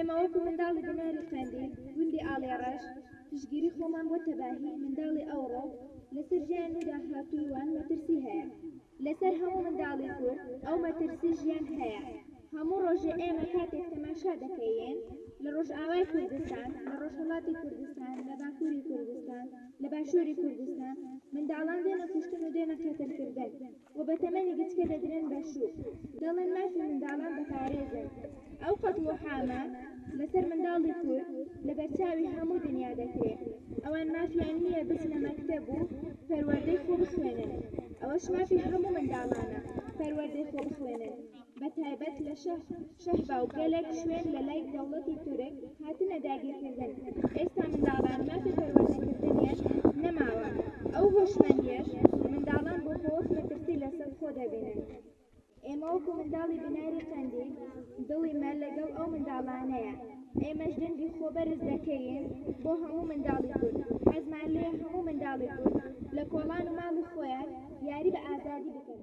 ئێمە وەکو منداڵی بناری قەندیل، گوندی ئاڵێڕەش، پشتگیری خۆمان بۆ تەباهی منداڵی ئەوڕۆ لەسەر ژیان و داهاتووی وان مەترسی هەیە. لەسەر هەموو منداڵی کورد ئەو مەترسی ژیان هەیە. هەموو ڕۆژێ ئێمە کاتێک تەماشا دەکەین لە ڕۆژئاوای کوردستان، لە ڕۆژهەڵاتی کوردستان، لە باکووری کوردستان، لە باشووری کوردستان منداڵان دێنە کوشتن و دێنە قەتڵکردن و بە تەمەنی گچکە دەدرێن بە شوو. دەڵێن مافی منداڵان دەپارێزن. ئەو قەتڵ و عامە لەسەر منداڵی کورد لە بەرچاوی هەموو دنیا دەکرێ. ئەوان مافیان نییە بچنە مەکتەب و پەروەردەی خۆ بخوێنن. ئەوەش مافی هەموو منداڵانە پەروەردەی خۆ بخوێنن. بە تایبەت لە شەهبا و گەلەک شوێن لە لای دەوڵەتی تورک هاتنە داگیرکردن. ئێستا منداڵان مافی پەروەردەکردنیان نەماوە. ئەو هۆشمەندیەش منداڵان بۆ خۆ وەک مەترسی لەسەر خۆ دەبینن. ئێمە وەکو منداڵی بناری قەندیل دڵی مە لەگەڵ ئەو منداڵانەیە. ئێمەش دەنگی خۆ بەرز دەکەین بۆ هەموو منداڵی کورد. حەزمان لێیە هەموو منداڵی کورد لە کۆڵان و ماڵی خۆیان یاری بە ئازادی بکەن.